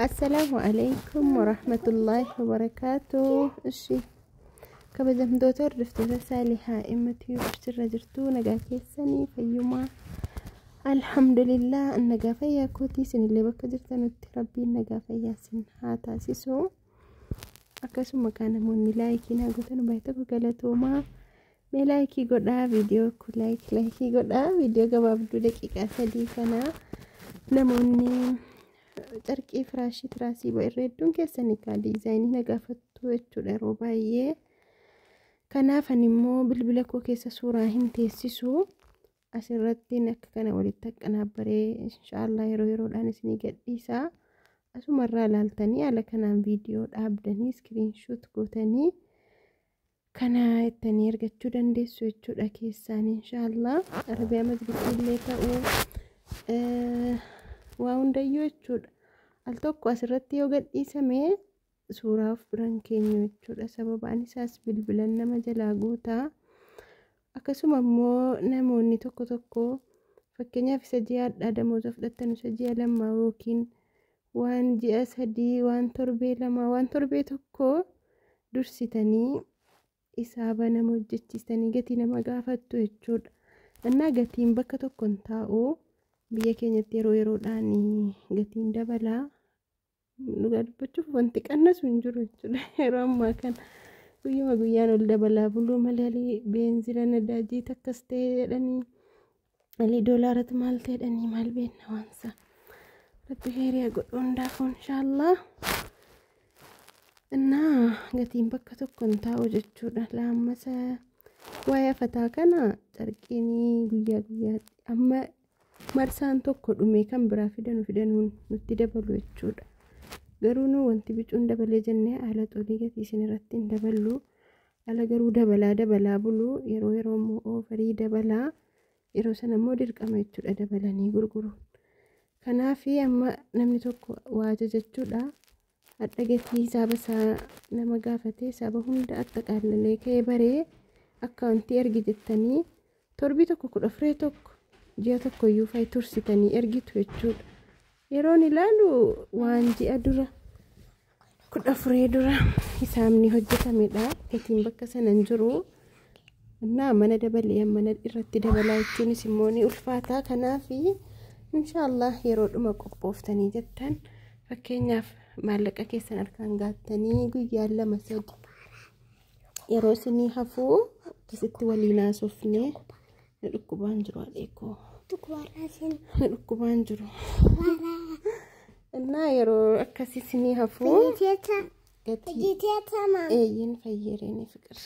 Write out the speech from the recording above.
Assalaamu alaikum warahmatullaahi wabarakaatu. Ishi kabajamtoota hordoftoota Saalihaa Immatu sirra jirtu, nagaa keessanii, fayyumaa? Alhamdulillah, nagaa fayyaa kootii. Isinillee bakka jirtanutti Rabbiin nagaa fayyaa isin haa taasisu. Akkasuma kan namoonni like naa gootan baay'ee tokko galatoomaa. Mee like godhaa, viidiyoo kun like like godhaa. Viidiyoo gabaabduu daqiiqaa 3 kana, namoonni carqii firaashii tiraasii irra hedduun keessanii kaa design na gaafattu jechuudha yeroo baay'ee. Kanaaf ani immoo bilbila koo keessa suuraa hin teessisu. Asirratti akka kana walitti aqqanaabbaree inshaallah yeroo yeroodhaan isinii gadhiisa. Asumarraa ilaaltanii haala kanaan viidiyoo dhaabdanii screenshot gootanii kana ittanii argachuu dandeessu jechuudha keessaan inshaallah. Arabiyaa majlisii illee ta'uu, waa hundayyuu jechuudha. Al tokko asirratti yoo gadhiisame suuraa of biran keenyu jechuudha. Sababaan isaas bilbilan nama jalaa guutaa. Akkasuma immoo namoonni tokko tokko, fakkeenyaaf isa ji'a addaa damooza fudhattan, isa ji'a 2 yookiin waan ji'a 3, waan torbee 2, waan torbee 1 dursitanii isaaba nama hojjechiistanii gatii nama gaafattu jechuudha. Innaa gatiin bakka tokko hin taa'u. Biyya keenyatti yeroo yeroodhaan gatiin dabalaa. Dhugaa dubbachuuf wanti qannasu hin jiru jechuudha yeroo ammaa kana. Guyyuma guyyaan ol dabalaa buluu malee, beenzila nadaajii akkas ta'e jedhanii, alii doolaaratu maal ta'e jedhanii, maal beekna waansa. Rabbi khayriyaa godhu hundaafuu inshaallah. Innaa gatiin bakka tokko hin taa'u jechuudha. Laammasa waa'ee afataa kana, carqiin guyyaa guyyaatti amma marsaan tokko dhume kan biraa fidanu fidanuun nutti dabalu jechuudha. Garuu nu wanti bicuun dabalee jennee haala xolii gatii isin irratti hin daballu. Ala garuu dabalaa dabalaa bulu, yeroo yeroo immoo offer dabalaa, yeroo sana immoo dirqama jechuudha dabalanii gurguru. Kanaaf amma namni tokko waa ajajachuudha. Hadha gatii hisaaba isaa nama gaafatee hisaaba hunda axxaqaalalee ka'ee baree akka wanti ergi jettanii torbii tokko, 14 1, ji'a tokko iyyuu fa'i tursitanii ergitu jechuudha. Yeroon ilaalu waan ji'a dura, 14 dura hisaabni hojjetamedha. Gatiin bakka sana hin jiru. Innaa mana dabalee mana irratti dabalaa jechuunis immoo ni ulfaata. Kanaaf inshaallah yeroodhuma qophooftanii jettan, fakkeenyaaf maallaqa keessan harkaan gaattanii guyyaan 2 3 yeroo isinii hafuu akkasitti waliin haasofne. Na dhukkubaan jiru, adeekoo. Na dhukkubaan jiru. Innaa yeroo akkasii isinii hafuu gatii eeyyin fayyeereeni fiqir.